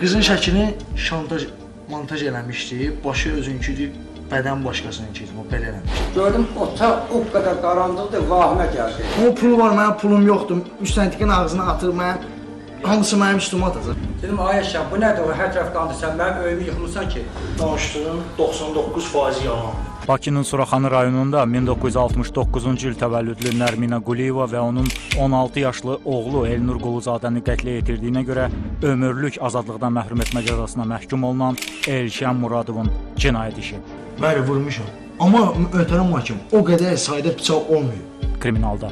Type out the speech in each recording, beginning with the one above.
Qızın şəklini şantaj, montaj eləmişdi, başı özünküdür, bədən başqasınınkidir, o belə eləmişdi. Gördüm otaq o qədər qaranlıqdır, vahimə gəldi. O pul var, mənim pulum yoxdur, müstəntiqin ağzına atır, mənim, hamısı mənim üstümə atacaq. Dedim, ay Əşəm, bu nədir o, hər tərəf qandır, sən mənim öyümü yıxmısan ki? Danışdığım 99% yalandır. Bakının Suraxanı rayonunda 1969-cu il təvəllüdlü Nərminə Quliyeva və onun 16 yaşlı oğlu Elnur Quluzadəni qətlə yetirdiyinə görə ömürlük azadlıqdan məhrum etmə cəzasına məhkum olunan Elşən Muradovun cinayət işi. Bəli, vurmuşam. Amma möhtərəm hakim, o qədər sayda bıçaq olmayıb. Kriminalda.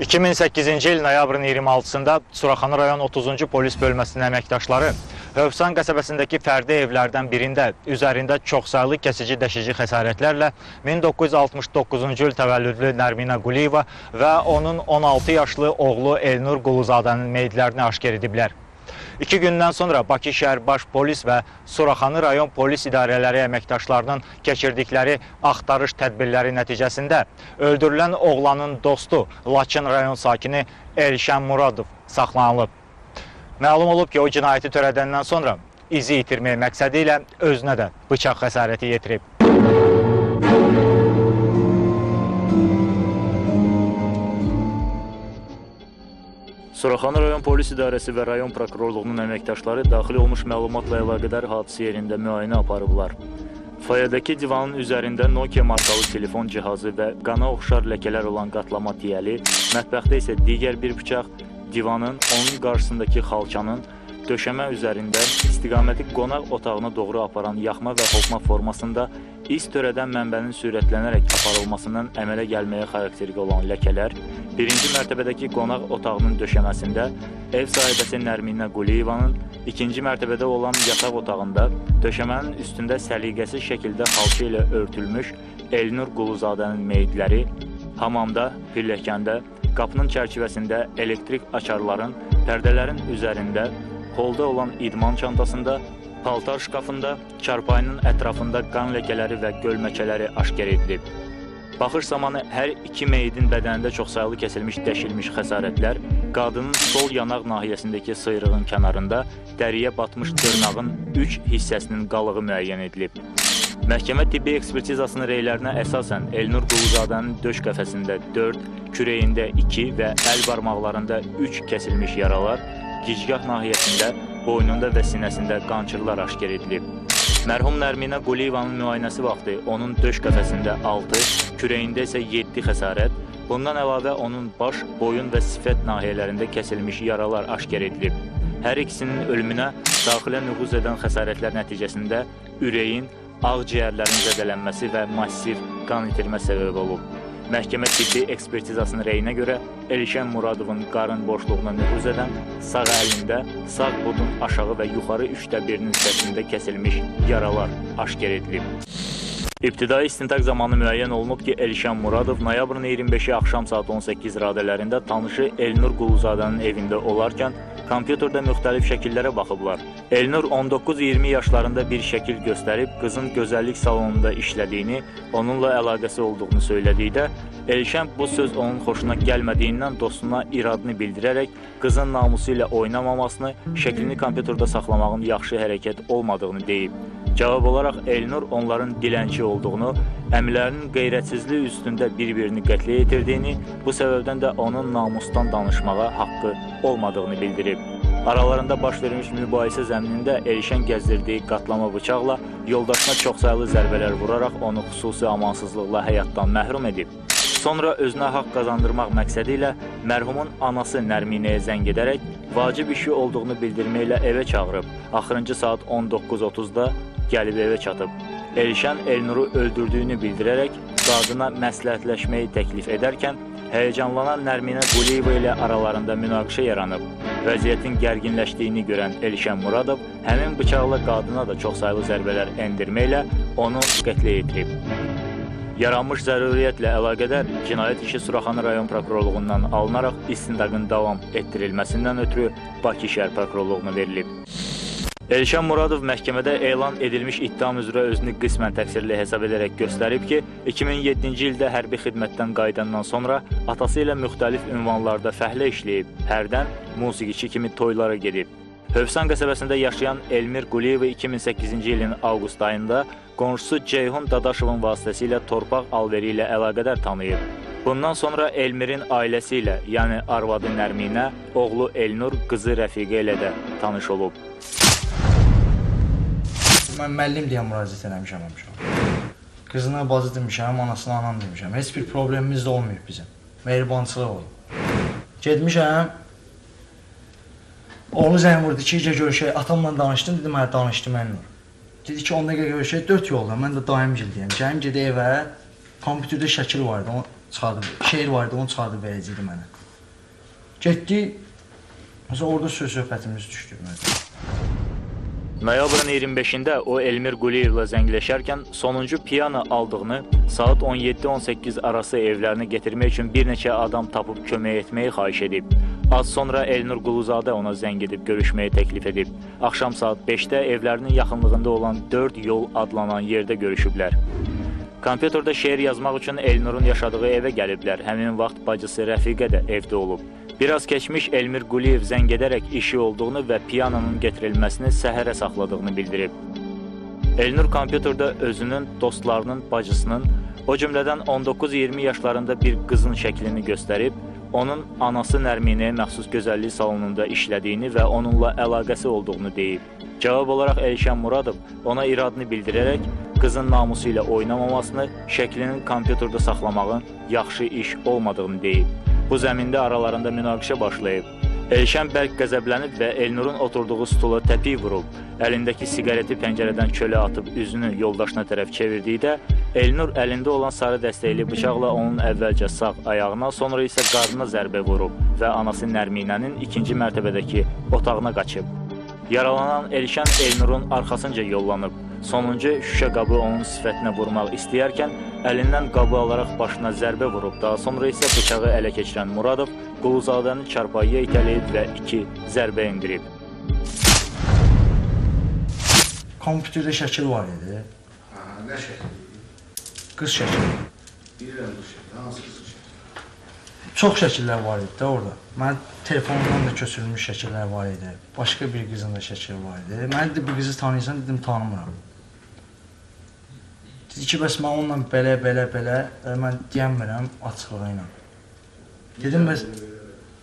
2008-ci il noyabrın 26-sında Suraxanı rayon 30-cu polis bölməsinin əməkdaşları Hövsan qəsəbəsindəki fərdi evlərdən birində üzərində çoxsaylı kəsici dəşici xəsarətlərlə 1969-cu il təvəllüdlü Nərminə Quliyeva və onun 16 yaşlı oğlu Elnur Quluzadənin meyidlərini aşkar ediblər. 2 gündən sonra Bakı şəhər baş polis və Suraxanı rayon polis idarələri əməkdaşlarının keçirdikləri axtarış tədbirləri nəticəsində öldürülən oğlanın dostu Laçın rayon sakini Elşən Muradov saxlanılıb. Məlum olub ki, o cinayəti törədəndən sonra izi itirmək məqsədi ilə özünə də bıçaq xəsarəti yetirib. Suraxanı rayon polis idarəsi və rayon prokurorluğunun əməkdaşları daxil olmuş məlumatla əlaqədar hadisə yerində müayinə aparıblar. Fayedəki divanın üzərində Nokia markalı telefon cihazı və qana oxşar ləkələr olan qatlama tiyəli, mətbəxdə isə digər bir bıçaq, divanın, onun qarşısındakı xalçanın, döşəmə üzərində istiqaməti qonaq otağına doğru aparan yaxma və hopma formasında iz törədən mənbənin sürətlənərək aparılmasından əmələ gəlməyə xarakterik olan ləkələr, birinci mərtəbədəki qonaq otağının döşəməsində ev sahibəsi Nərminə Quliyevanın, ikinci mərtəbədə olan yataq otağında döşəmənin üstündə səliqəsiz şəkildə xalça ilə örtülmüş Elnur Quluzadənin meyidləri, hamamda, pilləkəndə, qapının çərçivəsində elektrik açarların, pərdələrin üzərində, holda olan idman çantasında, paltar şkafında, çarpayının ətrafında qan ləkələri və gölməçələri aşkar edilib. Baxış zamanı hər iki meyidin bədənində çoxsaylı kəsilmiş, dəşilmiş xəsarətlər, qadının sol yanaq nahiyəsindəki sıyrığın kənarında dəriyə batmış dırnağın 3 hissəsinin qalığı müəyyən edilib. Məhkəmə tibbi ekspertizasının reylərinə əsasən Elnur Quluzadənin döş qəfəsində 4, kürəyində 2 və əl barmaqlarında 3 kəsilmiş yaralar, gicgah nahiyəsində, boynunda və sinəsində qançırlar aşkar edilib. Mərhum Nərminə Quliyevanın müayinəsi vaxtı onun döş qəfəsində 6, kürəyində isə 7 xəsarət, bundan əlavə onun baş, boyun və sifət nahiyələrində kəsilmiş yaralar aşkar edilib. Hər ikisinin ölümünə daxilə nüfuz edən xəsarətlər nəticəsində ürəyin, ağciyərlərin zədələnməsi və massiv qan itirmə səbəb olub. Məhkəmə tibbi ekspertizasının rəyinə görə Elşən Muradovun qarın boşluğuna nüfuz edən sağ əlində, sağ budun aşağı və yuxarı 1/3-inin səthində kəsilmiş yaralar aşkar edilib. İbtidai istintaq zamanı müəyyən olunub ki, Elşən Muradov noyabrın 25-i axşam saat 18 radələrində tanışı Elnur Quluzadənin evində olarkən kompüterdə müxtəlif şəkillərə baxıblar. Elnur 19-20 yaşlarında bir şəkil göstərib qızın gözəllik salonunda işlədiyini, onunla əlaqəsi olduğunu söylədikdə, Elşən bu söz onun xoşuna gəlmədiyindən dostuna iradını bildirərək qızın namusu ilə oynamamasını, şəklini kompüterdə saxlamağın yaxşı hərəkət olmadığını deyib. Cavab olaraq Elnur onların dilənçi olduğunu, əmilərinin qeyrətsizliyi üstündə bir-birini qətlə yetirdiyini, bu səbəbdən də onun namusdan danışmağa haqqı olmadığını bildirib. Aralarında baş vermiş mübahisə zəminində Elşən gəzdirdiyi qatlama bıçaqla yoldaşına çoxsaylı zərbələr vuraraq onu xüsusi amansızlıqla həyatdan məhrum edib. Sonra özünə haqq qazandırmaq məqsədi ilə mərhumun anası Nərminəyə zəng edərək vacib işi olduğunu bildirməklə evə çağırıb. Axırıncı saat 19:30-da gəlib evə çatıb. Elşən Elnuru öldürdüyünü bildirərək qadına məsləhətləşməyi təklif edərkən həyəcanlanan Nərminə Quliyeva ilə aralarında münaqişə yaranıb. Vəziyyətin gərginləşdiyini görən Elşən Muradov həmin bıçaqla qadına da çoxsaylı zərbələr endirməklə onu qətlə yetirib. Yaranmış zəruriyyətlə əlaqədar cinayət işi Suraxanı rayon prokurorluğundan alınaraq istintaqın davam etdirilməsindən ötürü Bakı şəhər prokurorluğuna verilib. Elşən Muradov məhkəmədə elan edilmiş ittiham üzrə özünü qismən təqsirli hesab edərək göstərib ki, 2007-ci ildə hərbi xidmətdən qayıdandan sonra atası ilə müxtəlif ünvanlarda fəhlə işləyib, hərdən musiqiçi kimi toylara gedib. Hövsan qəsəbəsində yaşayan Elmir Quliyev 2008-ci ilin avqust ayında qonşusu Ceyhun Dadaşovun vasitəsilə torpaq alveri ilə əlaqədar tanıyıb. Bundan sonra Elmirin ailəsi ilə, yəni arvadı Nərminə, oğlu Elnur, qızı Rəfiqə ilə də tanış olub. Mən müəllim deyə müraciət eləmişəm həmişə. Qızına bacı demişəm, anasına anam demişəm. Heç bir problemimiz də olmayıb bizim. Mehribançılıq olub. Getmişəm. Oğlu zəng vurdu ki, gecə görüşək. Atamla danışdım, dedim, hə, danışdım Elnur. Dedi ki, 10 dəqiqə görüşək, 4 yolda. Mən də daim deyəm. Gəlim gedək evə, kompüterdə şəkil var idi, onu çıxardıb, şeir var idi, onu çıxardıb verəcəkdi mənə. Getdi, məsələn, orada söz söhbətimiz düşdü. Noyabrın 25-də o Elmir Quliyevlə zəngləşərkən sonuncu piyano aldığını, saat 17-18 arası evlərini getirmək üçün bir neçə adam tapıb kömək etməyi xahiş edib. Az sonra Elnur Quluzadə ona zəng edib görüşməyi təklif edib. Axşam saat 5-də evlərinin yaxınlığında olan 4 yol adlanan yerdə görüşüblər. Kompüterdə şeir yazmaq üçün Elnurun yaşadığı evə gəliblər. Həmin vaxt bacısı Rəfiqə də evdə olub. Biraz keçmiş Elmir Quliyev zəng edərək işi olduğunu və piyanonun getirilməsini səhərə saxladığını bildirib. Elnur kompüterdə özünün, dostlarının, bacısının, o cümlədən 19-20 yaşlarında bir qızın şəklini göstərib, onun anası Nərminəyə məxsus gözəllik salonunda işlədiyini və onunla əlaqəsi olduğunu deyib. Cavab olaraq Elşən Muradov ona iradını bildirərək qızın namusu ilə oynamamasını, şəklinin kompüterdə saxlamağın yaxşı iş olmadığını deyib. Bu zəmində aralarında münaqişə başlayıb. Elşən bərk qəzəblənib və Elnurun oturduğu stula təpik vurub. Əlindəki siqareti pəncərədən çölə atıb üzünü yoldaşına tərəf çevirdikdə, Elnur əlində olan sarı dəstəkli bıçaqla onun əvvəlcə sağ ayağına, sonra isə qarnına zərbə vurub və anası Nərminənin ikinci mərtəbədəki otağına qaçıb. Yaralanan Elşən Elnurun arxasınca yollanıb. Sonuncu şüşə qabı onun sifətinə vurmaq istəyərkən əlindən qabı alaraq başına zərbə vurub. Daha sonra isə bıçağı ələ keçirən Muradov Quluzadəni çarpayıya itələyib və 2 zərbə endirib. Kompüterdə şəkil var idi. Ha, nə şəkil? Qız şəkili. Bilirəm bu şəkil. Hansı qız şəkili? Çox şəkillər var idi də orada. Mənim telefonumdan da köçürülmüş şəkillər var idi. Başqa bir qızın da şəkili var idi. Mən də bu qızı tanıyırsan, dedim tanımıram. Dedi ki, bəs mən onunla belə, belə, belə, mən deyəmirəm açıqlığı ilə. Dedim, bəs,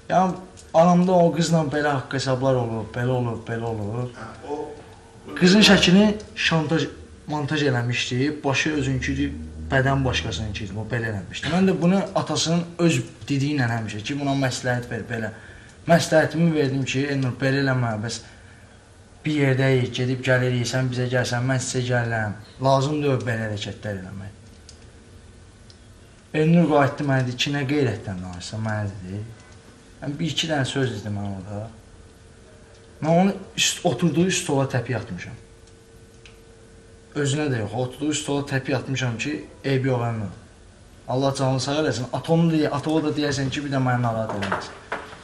yəni aramda o qızla belə haqq hesablar olub, belə olub, belə olub. Qızın şəklini şantaj, montaj eləmişdi, başı özünküdür, bədən başqasınınki idi, o belə eləmişdi. Mən də bunu atasının öz dediyi ilə həmişə ki, buna məsləhət ver, belə. Məsləhətimi verdim ki, Elnur, belə eləmə, bəs bir yerdəyik, gedib gəlirik, sən bizə gəlsən, mən sizə gəlirəm. Lazım deyil belə hərəkətlər eləmək. Elnur qayıtdı mənə dedi ki, nə qeyrətdən danışsan, mənə dedi. Mən bir-iki dənə söz dedim mən orada. Mən onu oturduğu stola təpiy atmışam. Özünə də yox, oturduğu stola təpiy atmışam ki, eybi yox Elnur. Allah canını sağ eləsin, atova da deyərsən ki, bir də mənə narahat eləməsin.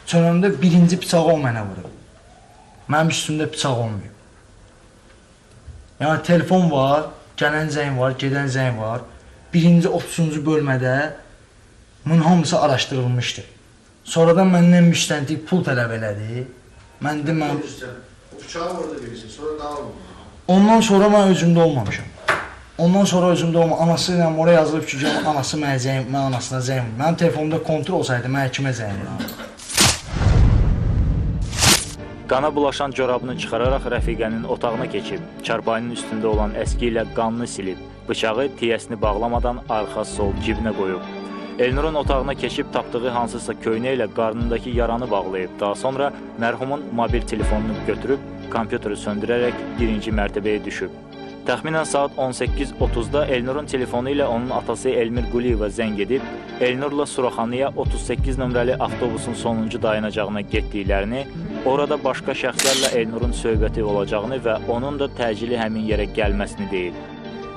Çönəmdə birinci bıçağı o mənə vurub. Mənim üstümdə bıçaq olmayıb. Yəni, telefon var, gələn zəng var, gedən zəng var. Birinci 30-cu bölmədə bunun hamısı araşdırılmışdı. Sonradan məndən müstəntiq pul tələb elədi. Mən dedim, mən... O bıçağı orada verirsin, sonra daha olmadı. Ondan sonra mən özümdə olmamışam. Ondan sonra özümdə olmamışam. Anası ilə oraya yazılıb ki, anası mənə zəng, mən anasına zəng. Mənim telefonumda kontrol olsaydı, mən həkimə zəng vurardım. Qana bulaşan corabını çıxararaq rəfiqənin otağına keçib, çarpayının üstündə olan əski ilə qanını silib, bıçağı tiyəsini bağlamadan arxa sol cibinə qoyub. Elnurun otağına keçib tapdığı hansısa köynə ilə qarnındakı yaranı bağlayıb. Daha sonra mərhumun mobil telefonunu götürüb, kompüteri söndürərək birinci mərtəbəyə düşüb. Təxminən saat 18:30-da Elnurun telefonu ilə onun atası Elmir Quliyevə zəng edib, Elnurla Suraxanıya 38 nömrəli avtobusun sonuncu dayanacağına getdiklərini, orada başqa şəxslərlə Elnurun söhbəti olacağını və onun da təcili həmin yerə gəlməsini deyib.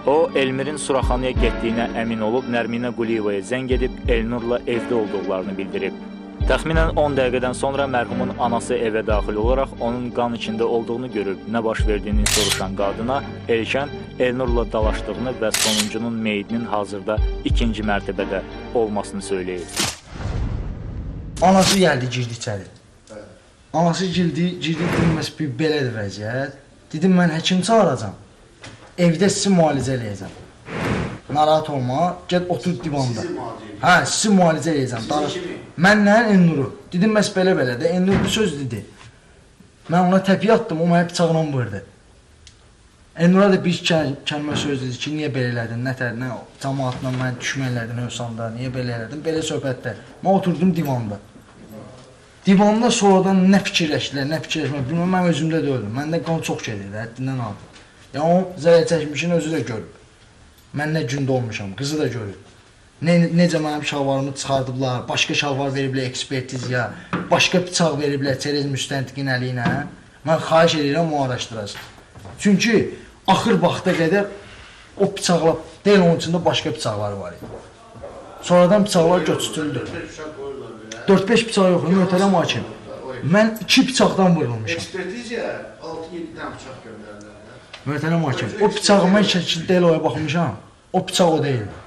O, Elmirin Suraxanıya getdiyinə əmin olub, Nərminə Quliyevaya zəng edib, Elnurla evdə olduqlarını bildirib. Təxminən 10 dəqiqədən sonra mərhumun anası evə daxil olaraq onun qan içində olduğunu görüb. Nə baş verdiyini soruşan qadına Elşən Elnurla dalaşdığını və sonuncunun meyidinin hazırda ikinci mərtəbədə olmasını söyləyib. Anası gəldi, girdi içəri. Anası girdi, dedim, bir belədir vəziyyət. Dedim, mən həkim çağıracam. Evdə sizi müalicə eləyəcəm. Narahat olma, get otur divanda. Sizi müalicə eləyəcəm. Hə, sizi müalicə eləyəcəm. Sizi kimi? Mənlə Elnuru. Dedim, bəs belə-belə də. Elnur bu söz dedi. Mən ona təpiyi atdım, o mənə bıçaqla vurdu. Elnura da bir kəlmə söz dedi ki, niyə belə elədin, nə tər, nə cəmaatla məni düşmən elədin Hövsanda, niyə belə elədin, belə söhbətlər. Mən oturdum divanda. Divanda sonradan nə fikirləşdilər, nə fikirləşmə, bilməm, mən özümdə deyildim. Məndə qan çox gedirdi, həddindən artıq. Yəni, o zərər çəkmişin özü də görüb. Mən nə gündə olmuşam, qızı da görüb. Necə mənim şalvarımı çıxardıblar, başqa şalvar veriblər ekspertizaya, başqa bıçaq veriblər çerez müstəntiqin əli ilə. Mən xahiş edirəm, o araşdırasın. Çünki axır vaxta qədər o bıçaqlar, deyil onun içində başqa bıçaqlar var idi. Sonradan bıçaqlar götürüldü. 4-5 bıçaq yox, möhtərəm hakim. Mən 2 bıçaqdan vurulmuşam. Ekspertizaya 6-7 dənə bıçaq göndərdilər. Möhtərəm hakim, o bıçağı mən şəkildə elə oya baxmışam, o bıçaq o deyildi.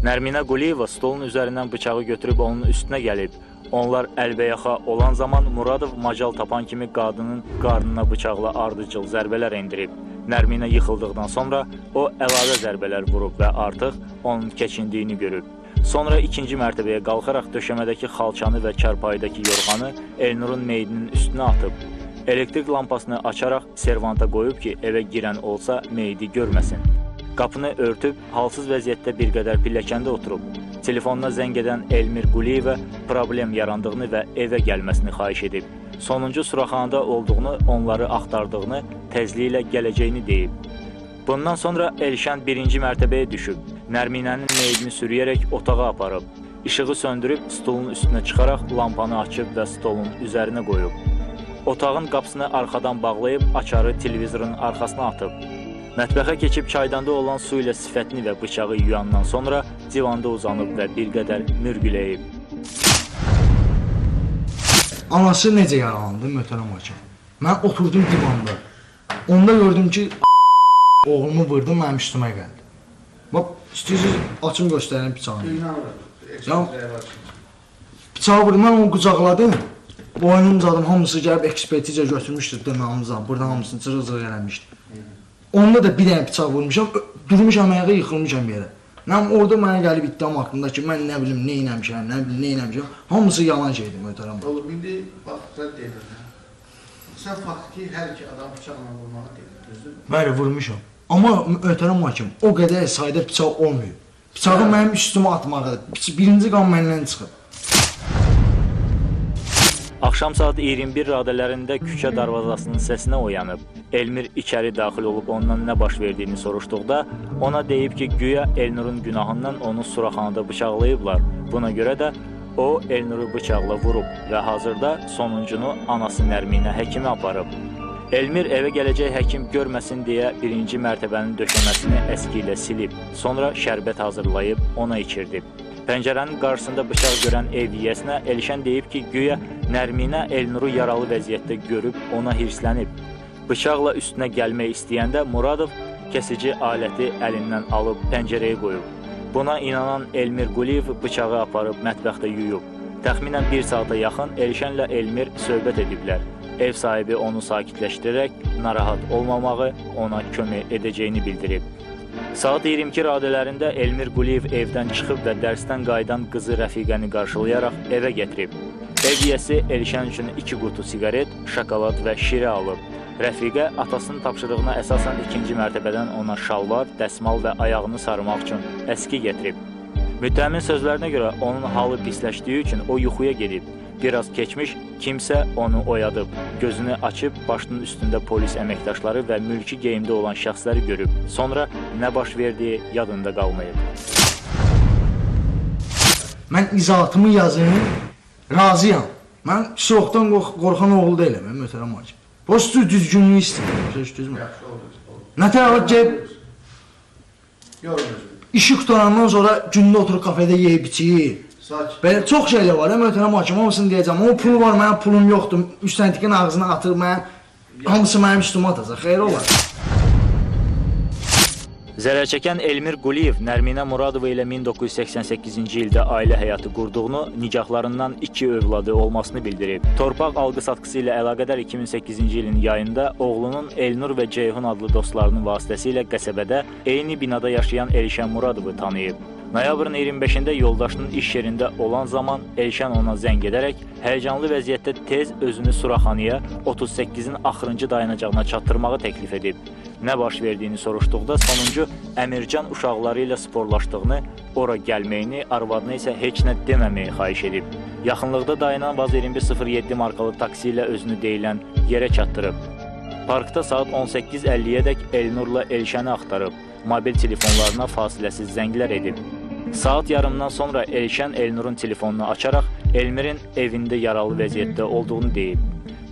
Nərminə Quliyeva stolun üzərindən bıçağı götürüb onun üstünə gəlib. Onlar əlbəyaxa olan zaman Muradov macal tapan kimi qadının qarnına bıçaqla ardıcıl zərbələr endirib. Nərminə yıxıldıqdan sonra o əlavə zərbələr vurub və artıq onun keçindiyini görüb. Sonra ikinci mərtəbəyə qalxaraq döşəmədəki xalçanı və çarpayıdakı yorğanı Elnurun meyidinin üstünə atıb. Elektrik lampasını açaraq servanta qoyub ki, evə girən olsa meyidi görməsin. Qapını örtüb, halsız vəziyyətdə bir qədər pilləkəndə oturub. Telefonuna zəng edən Elmir Quliyevə problem yarandığını və evə gəlməsini xahiş edib. Sonuncu suraxanada olduğunu, onları axtardığını, tezliklə gələcəyini deyib. Bundan sonra Elşən birinci mərtəbəyə düşüb. Nərminənin meyidini sürüyərək otağa aparıb. İşığı söndürüb, stolun üstünə çıxaraq lampanı açıb və stolun üzərinə qoyub. Otağın qapısını arxadan bağlayıb, açarı televizorun arxasına atıb. Mətbəxə keçib çaydanda olan su ilə sifətini və bıçağı yuyandan sonra divanda uzanıb və bir qədər mürgüləyib. Anası necə yaralandı, möhtərəm hakim? Mən oturdum divanda. Onda gördüm ki, oğlumu vurdu, mənim üstümə gəldi. Bax, istəyirsiniz, açın göstərin bıçağını. Bıçağı vurdu, mən onu qucaqladım. Boynum zadım, hamısı gəlib ekspertizə götürmüşdü dırnağımızdan, buradan hamısını cırıq-cırıq eləmişdi. Onda da bir dənə bıçaq vurmuşam, durmuşam ayağa, yıxılmışam yerə. Mən orada mənə gəlib iddiam haqqında ki, mən nə bilim, nə eləmişəm, nə bilim, nə eləmişəm, hamısı yalan şeydir, möhtərəm. Oğlum, indi bax, sən dedin, hə? Sən faktiki hər iki adam bıçaqla vurmağı dedin, düzdür mü? Bəli, vurmuşam. Amma möhtərəm hakim, o qədər sayda bıçaq olmuyor. Bıçağı mənim üstümə atmağı, birinci qan məndən çıxıb. Axşam saat 21 radələrində küçə darvazasının səsinə oyanıb. Elmir içəri daxil olub ondan nə baş verdiyini soruşduqda, ona deyib ki, güya Elnurun günahından onu suraxanada bıçaqlayıblar. Buna görə də o, Elnuru bıçaqla vurub və hazırda sonuncunu anası Nərminə həkimə aparıb. Elmir evə gələcək həkim görməsin deyə birinci mərtəbənin döşəməsini əski ilə silib, sonra şərbət hazırlayıb ona içirdib. Pəncərənin qarşısında bıçaq görən ev yiyəsinə Elşən deyib ki, güya Nərminə Elnuru yaralı vəziyyətdə görüb ona hirslənib. Bıçaqla üstünə gəlmək istəyəndə Muradov kəsici aləti əlindən alıb pəncərəyə qoyub. Buna inanan Elmir Quliyev bıçağı aparıb mətbəxdə yuyub. Təxminən bir saata yaxın Elşənlə Elmir söhbət ediblər. Ev sahibi onu sakitləşdirərək narahat olmamağı, ona kömək edəcəyini bildirib. Saat 22 radələrində Elmir Quliyev evdən çıxıb və dərsdən qayıdan qızı Rəfiqəni qarşılayaraq evə gətirib. Ev yiyəsi Elşən üçün 2 qutu siqaret, şokolad və şirə alıb. Rəfiqə atasının tapşırığına əsasən ikinci mərtəbədən ona şalvar, dəsmal və ayağını sarmaq üçün əski gətirib. Müttəhimin sözlərinə görə onun halı pisləşdiyi üçün o yuxuya gedib. Biraz keçmiş kimsə onu oyadıb. Gözünü açıb başının üstündə polis əməkdaşları və mülki geyimdə olan şəxsləri görüb. Sonra nə baş verdiyi yadında qalmayıb. Mən izahatımı yazım, razıyam. Mən soyuqdan qorxan oğul deyiləm, möhtərəm hakim. Prosto düzgünlüyü istəyirəm, düzmü? Nə tərəfə gəlib? Yorum özünü. İşi qutarandan sonra gündə oturub kafedə yeyib içir. Belə çox şeylər var, möhtərəm hakim, hamısını deyəcəm. Onun pulu var, mənim pulum yoxdur. Müstəntiqin ağzına atır, mənim, hamısı mənim üstümə atacaq, xeyir olar. Zərər çəkən Elmir Quliyev Nərminə Muradova ilə 1988-ci ildə ailə həyatı qurduğunu, nikahlarından 2 övladı olmasını bildirib. Torpaq alqı-satqısı ilə əlaqədar 2008-ci ilin yayında oğlunun Elnur və Ceyhun adlı dostlarının vasitəsilə qəsəbədə eyni binada yaşayan Elşən Muradovu tanıyıb. Noyabrın 25-də yoldaşının iş yerində olan zaman Elşən ona zəng edərək həyəcanlı vəziyyətdə tez özünü Suraxanıya 38-in axırıncı dayanacağına çatdırmağı təklif edib. Nə baş verdiyini soruşduqda sonuncu Əmircan uşaqları ilə sporlaşdığını, ora gəlməyini, arvadına isə heç nə deməməyi xahiş edib. Yaxınlıqda dayanan Vaz 2107 markalı taksi ilə özünü deyilən yerə çatdırıb. Parkda saat 18:50-yədək Elnurla Elşəni axtarıb, mobil telefonlarına fasiləsiz zənglər edib. Saat yarımdan sonra Elşən Elnurun telefonunu açaraq Elmirin evində yaralı vəziyyətdə olduğunu deyib.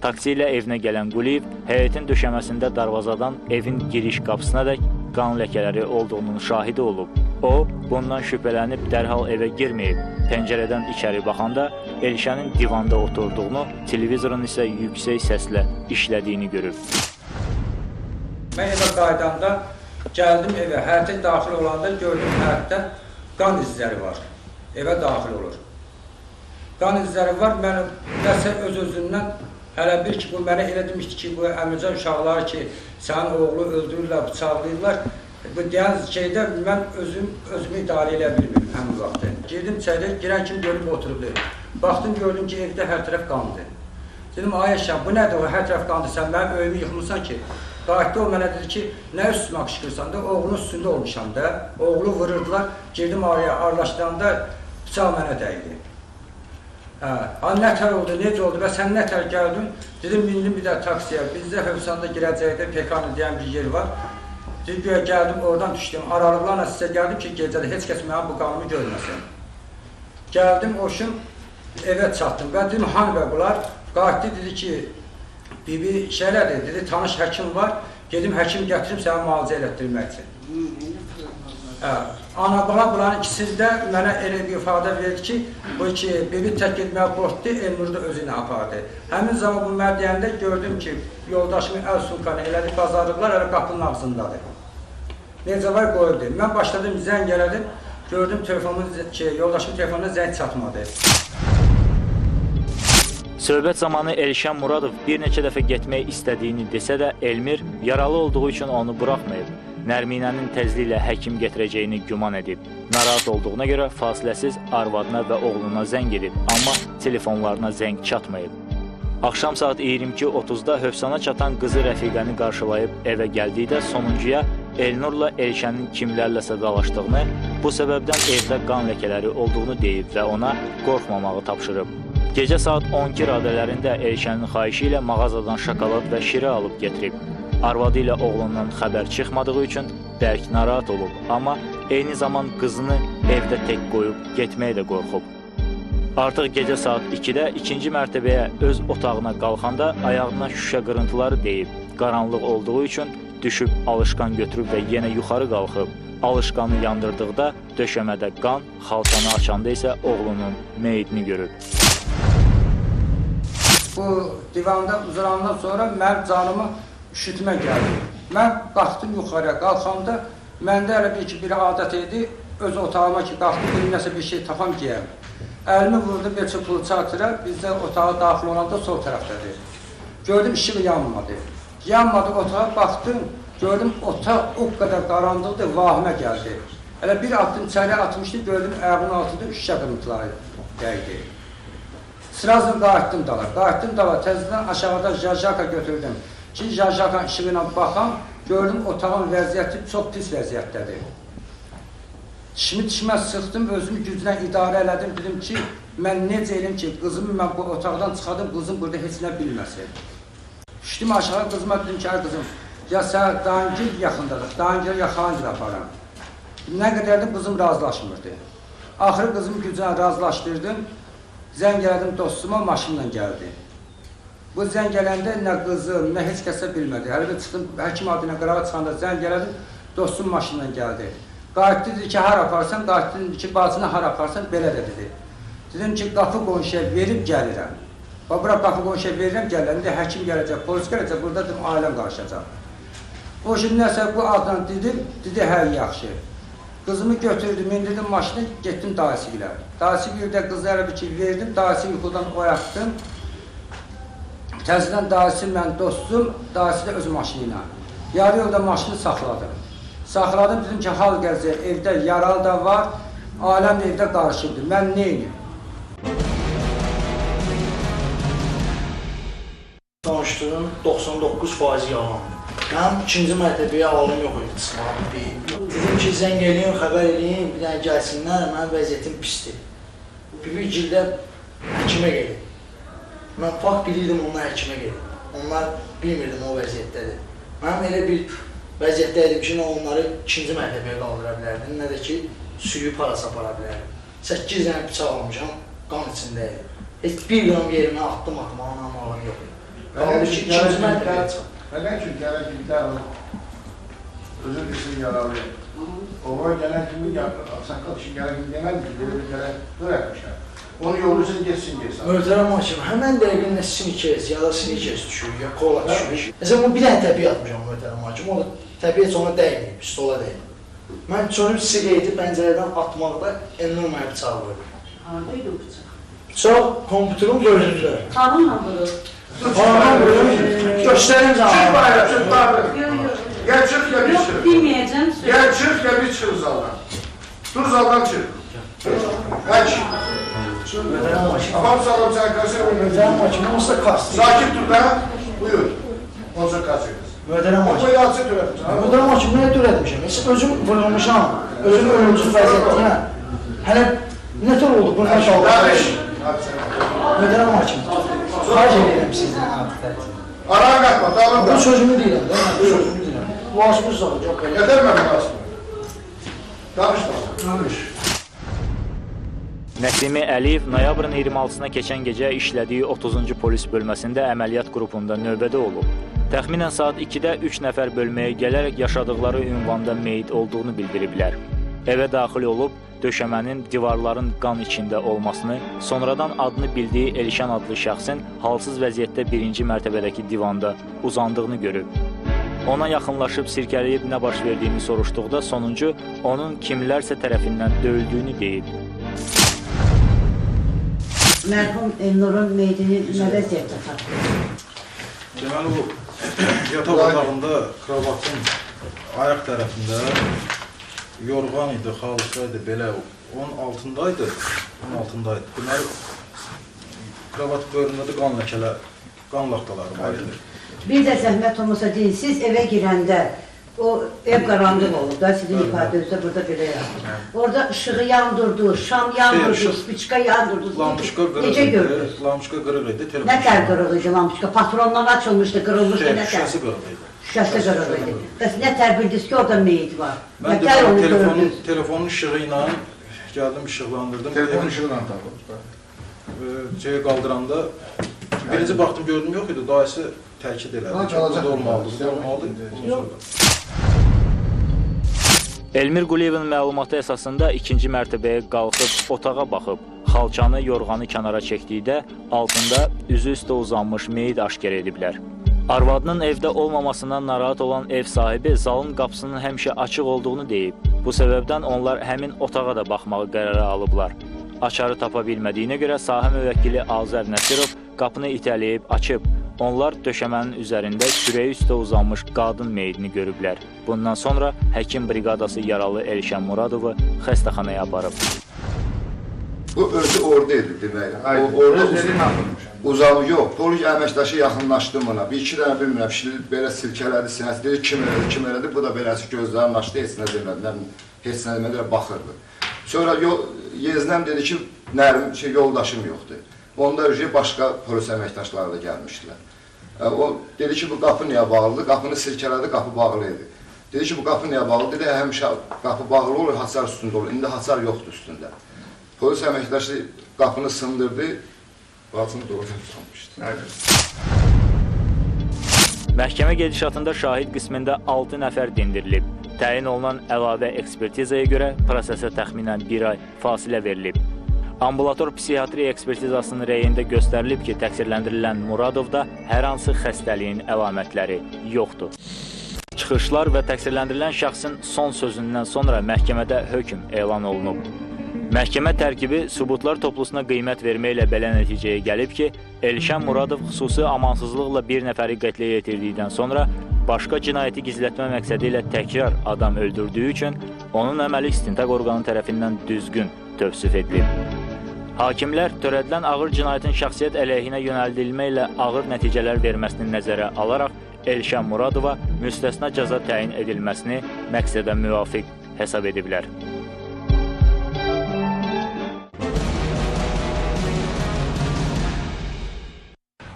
Taksi ilə evinə gələn Quliyev həyətin döşəməsində darvazadan evin giriş qapısına dək qan ləkələri olduğunun şahidi olub. O, bundan şübhələnib dərhal evə girməyib. Pəncərədən içəri baxanda Elşənin divanda oturduğunu, televizorun isə yüksək səslə işlədiyini görüb. Mən evə qayıdanda gəldim evə, həyətə daxil olanda gördüm həyətdə qan izləri var. Evə daxil olur. Qan izləri var, mən nəsə öz-özündən hələ bir ki, bu mənə elə demişdi ki, bu Əmircan uşaqları ki, sənin oğlu öldürürlər, bıçaqlayırlar. Bu deyən şeydə mən özümü idarə eləyə bilmirdim həmin vaxtı. Girdim içəriyə, girən kimi görüb oturubdu. Baxdım, gördüm ki, evdə hər tərəf qandır. Dedim, ay Əşən, bu nədir o, hər tərəf qandır, sən mənim öyümü yıxmısan ki. Qayıtdı o mənə dedi ki, nə üstümə qışqırsan da, oğlunun üstündə olmuşam da. Oğlu vururdular, girdim araya, arlaşdıranda bıçaq mənə dəydi. Hə, nə tər oldu, necə oldu və sən nə tər gəldin? Dedim, mindim bir də taksiyə, bizdə Hövsanda girəcəkdə Pekanı deyən bir yer var. Dedim, güya gəldim, oradan düşdüm, aralıqlarla sizə gəldim ki, gecədə heç kəs mənim bu qanımı görməsin. Gəldim, oşum, evə çatdım və dedim, hanı bə bunlar? Qayıtdı, dedi ki, bibi şeylədir, dedi, tanış həkim var, gedim həkim gətirim səni müalicə elətdirmək üçün. Hə, ana bala buranın ikisi də mənə elə bir ifadə verdi ki, bu ki, bibi tək getməyə qorxdu, Elnur da özü ilə apardı. Həmin zaman bu mənə deyəndə gördüm ki, yoldaşımın əl sumkanı elədi, bazarlıqlar elə qapının ağzındadır. Necə var qoyuldu. Mən başladım, zəng elədim, gördüm telefonun, ki, yoldaşımın telefonuna zəng çatmadı. Söhbət zamanı Elşən Muradov bir neçə dəfə getmək istədiyini desə də Elmir yaralı olduğu üçün onu buraxmayıb. Nərminənin tezliklə həkim gətirəcəyini güman edib. Narahat olduğuna görə fasiləsiz arvadına və oğluna zəng edib, amma telefonlarına zəng çatmayıb. Axşam saat 22:30-da Hövsana çatan qızı Rəfiqəni qarşılayıb evə gəldikdə sonuncuya Elnurla Elşənin kimlərləsə dalaşdığını, bu səbəbdən evdə qan ləkələri olduğunu deyib və ona qorxmamağı tapşırıb. Gecə saat 12 radələrində Elşənin xahişi ilə mağazadan şokolad və şirə alıb getirib. Arvadı ilə oğlundan xəbər çıxmadığı üçün bərk narahat olub, amma eyni zaman qızını evdə tək qoyub getməyə də qorxub. Artıq gecə saat 2-də ikinci mərtəbəyə öz otağına qalxanda ayağına şüşə qırıntıları deyib. Qaranlıq olduğu üçün düşüb alışqan götürüb və yenə yuxarı qalxıb. Alışqanı yandırdıqda döşəmədə qan, xalçanı açanda isə oğlunun meyidini görüb. Bu divanda uzarandan sonra mənim canıma üşütmə gəldi. Mən qalxdım yuxarıya, qalxanda məndə elə bir ki, bir adət idi, öz otağıma ki, qalxdım, bir nəsə bir şey tapam geyəm. Əlimi vurdum bir pulçatıra, bizdə otağa daxil olanda sol tərəfdədir. Gördüm, işıq yanmadı. Yanmadı otağa, baxdım, gördüm, otaq o qədər qaranlıqdır, vahimə gəldi. Elə bir addım içəriyə atmışdı, gördüm, ayağının altında şüşə qırıntıları dəydi. Sırasını qayıtdım dala, qayıtdım dala, təzədən aşağıda jajaka götürdüm. Ki, jajaka işığı ilə baxam, gördüm otağın vəziyyəti çox pis vəziyyətdədir. Dişimi dişimə sıxdım, özümü güclə idarə elədim, dedim ki, mən necə eləyim ki, qızımı mən bu otaqdan çıxardım, qızım burada heç nə bilməsin. Düşdüm aşağı, qızıma dedim ki, ay qızım, ya sən Dangil yaxındadır, Dangil ya Xangil aparam. Nə qədərdir, qızım razılaşmırdı. Axırı qızımı güclə razılaşdırdım. Zəng elədim dostuma, maşınla gəldi. Bu zəng gələndə nə qızım, nə heç kəsə bilmədi. Hələ də çıxdım, həkim adına qırağa çıxanda zəng elədim, dostum maşınla gəldi. Qayıtdı, dedi ki, hara aparsan? Qayıtdı, dedi ki, bacını hara aparsan? Belə də dedi. Dedim ki, qapı qonşuya verib gəlirəm. Bax, bura qapı qonşuya verirəm, gəlirəm. İndi həkim gələcək, polis gələcək, burada dedim, ailəm qarışacaq. O şimdi nəsə bu adla dedim, dedi, hə, yaxşı. Qızımı götürdüm, indirdim maşını, getdim dayısı ilə. Dayısı ilə qızı bir ki, verdim, dayısı yuxudan oyatdım. Təzədən dayısı mən dostum, dayısı da öz maşını ilə. Yarı yolda maşını saxladım. Saxladım, dedim ki, hal gələcək, evdə yaralı da var, ailəm də evdə qarışıbdır, mən neyniyim? Danışdığım 99% yalandır. Mənim ikinci mərtəbəyə alım yox idi, çıxmağa deyim. Dedim ki, zəng eləyim, xəbər eləyim, bir dənə gəlsinlər, mənim vəziyyətim pisdir. Bir gildə həkimə gedib. Mən fakt bilirdim, onlar həkimə gedib. Onlar bilmirdim o vəziyyətdədir. Mənim elə bir vəziyyətdə idim ki, nə onları ikinci mərtəbəyə qaldıra bilərdim, nə də ki, suyu parası apara bilərdim. 8 dənə bıçaq almışam, qan içində idim. Heç bir qram yerimə attım atmağın alım yox idi. Qaldı ki, ikinci mərtəbəyə çıxdım. Nədən ki, gələn kimi dərhal özür bilsin yaralıyım. Ova gələn kimi, saqqal kişi gələn kimi demədi ki, belə bir gələn törətmişəm. Onu yollusun, getsin, getsin. Möhtərəm hakim, həmən dəqiqə nə sinikez, ya da sinikez düşür, ya kola düşür. Məsələn, bu bir dənə təbiyə atmışam möhtərəm hakim, o da təbiyə heç ona dəyməyib, stola dəyməyib. Mən çönüb siqareti pəncərədən atmaqda Elnur mənə bıçaq vurdu. Harada idi o bıçaq? Bıçaq kompüterin gözündə. Harunla vurur. Harunla vurur. Göstərim sana. Çıx bayram, çıx bayram. Gəl çıx, gəl bir çıx. Yox, deməyəcəm. Gəl çıx, gəl bir çıx zaldan. Dur zaldan çıx. Qaç. Apam salam sən kaçır. Möhtərəm hakim, onsuz da kastı. Sakit dur da, buyur. Onsuz da kaçır. Möhtərəm hakim. O yalçı törətmişəm. Möhtərəm hakim, nə törətmişəm? Heç özüm vurulmuşam, özüm ölümcül vəziyyətdəyəm. Hələ nə tür oldu bu, nə qaldı? Möhtərəm hakim, xahiş edirəm sizdən artıq. Araya qatma, dalım da. Bu sözümü deyirəm, bu sözümü deyirəm. Bu asmış zaten, çox belə. Yeter mi bu asmış? Danış da. Danış. Nəsimi Əliyev noyabrın 26-sına keçən gecə işlədiyi 30-cu polis bölməsində əməliyyat qrupunda növbədə olub. Təxminən saat 2-də 3 nəfər bölməyə gələrək yaşadıqları ünvanda meyit olduğunu bildiriblər. Evə daxil olub, döşəmənin, divarların qan içində olmasını, sonradan adını bildiyi Elşən adlı şəxsin halsız vəziyyətdə birinci mərtəbədəki divanda uzandığını görüb. Ona yaxınlaşıb sirkələyib nə baş verdiyini soruşduqda sonuncu onun kimlərsə tərəfindən döyüldüyünü deyib. Mərhum Elnurun meyidini nə vəziyyətdə tapdı? Deməli, o yataq otağında kravatın ayaq tərəfində yorğan idi, xalça idi, belə onun altındaydı, onun altındaydı. Deməli, kravat bölümündə də qan ləkələr, qan laxtaları var idi. Bir də zəhmət olmasa deyin, siz evə girəndə o ev qaranlıq olub da, sizin ifadənizdə burada belə yazılır. Orada işığı yandırdı, şam yandırdı, spiçka yandırdı. Lampuçka qırıq Necə idi, gördünüz? Lampuçka qırıq idi. Nə tər qırıq idi lampuçka? Patrondan açılmışdı, qırılmışdı, nə tər? Şüşəsi qırıq idi. Şüşəsi qırıq idi. Bəs nə tər bildiniz ki, orada meyit var? Mən Nə tər onu gördünüz? Telefonun işığı ilə gəldim, işıqlandırdım. Telefonun işığı ilə tapıldı. Şeyə qaldıranda, birinci baxdım, gördüm, yox idi, dayısı təkid elədi ki, burada olmalıdır, burada olmalıdır. Elmir Quliyevin məlumatı əsasında ikinci mərtəbəyə qalxıb otağa baxıb, xalçanı, yorğanı kənara çəkdikdə altında üzü üstə uzanmış meyit aşkar ediblər. Arvadının evdə olmamasından narahat olan ev sahibi zalın qapısının həmişə açıq olduğunu deyib. Bu səbəbdən onlar həmin otağa da baxmağı qərara alıblar. Açarı tapa bilmədiyinə görə sahə müvəkkili Azər Nəsirov qapını itələyib açıb. Onlar döşəmənin üzərində kürəyi üstə uzanmış qadın meyidini görüblər. Bundan sonra həkim briqadası yaralı Elşən Muradovu xəstəxanaya aparıb. Bu özü orada idi demək. Orada uzanı yox, polis əməkdaşı yaxınlaşdı buna. Bir iki dənə bilmirəm, şimdi belə silkələdi sinəsi, dedi kim elədi, kim elədi. Bu da beləsi gözlərini açdı, heç nə demədi, heç nə demədi, baxırdı. Sonra yeznəm dedi ki, yoldaşım yoxdur. Onda başqa polis əməkdaşları da gəlmişdilər. O dedi ki, bu qapı niyə bağlıdır? Qapını silkələdi, qapı bağlı idi. Dedi ki, bu qapı niyə bağlı? Dedi, həmişə qapı bağlı olur, hasar üstündə olur. İndi hasar yoxdur üstündə. Polis əməkdaşı qapını sındırdı, bacını doğrudan uzanmışdı. Məhkəmə gedişatında şahid qismində 6 nəfər dindirilib. Təyin olunan əlavə ekspertizaya görə prosesə təxminən bir ay fasilə verilib. Ambulator psixiatri ekspertizasının rəyində göstərilib ki, təqsirləndirilən Muradovda hər hansı xəstəliyin əlamətləri yoxdur. Çıxışlar və təqsirləndirilən şəxsin son sözündən sonra məhkəmədə hökm elan olunub. Məhkəmə tərkibi sübutlar toplusuna qiymət verməklə belə nəticəyə gəlib ki, Elşən Muradov xüsusi amansızlıqla bir nəfəri qətlə yetirdikdən sonra başqa cinayəti gizlətmə məqsədi ilə təkrar adam öldürdüyü üçün onun əməli istintaq orqanı tərəfindən düzgün tövsif edilib. Hakimlər törədilən ağır cinayətin şəxsiyyət əleyhinə yönəldilmə ilə ağır nəticələr verməsini nəzərə alaraq Elşən Muradova müstəsna cəza təyin edilməsini məqsədə müvafiq hesab ediblər.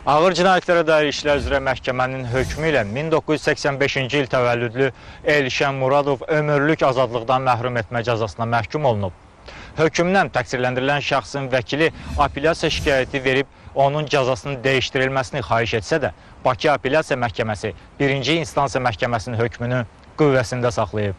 Ağır cinayətlərə dair işlər üzrə məhkəmənin hökmü ilə 1985-ci il təvəllüdlü Elşən Muradov ömürlük azadlıqdan məhrum etmə cəzasına məhkum olunub. Hökmdən təqsirləndirilən şəxsin vəkili apellyasiya şikayəti verib onun cəzasının dəyişdirilməsini xahiş etsə də, Bakı Apellyasiya Məhkəməsi 1-ci instansiya məhkəməsinin hökmünü qüvvəsində saxlayıb.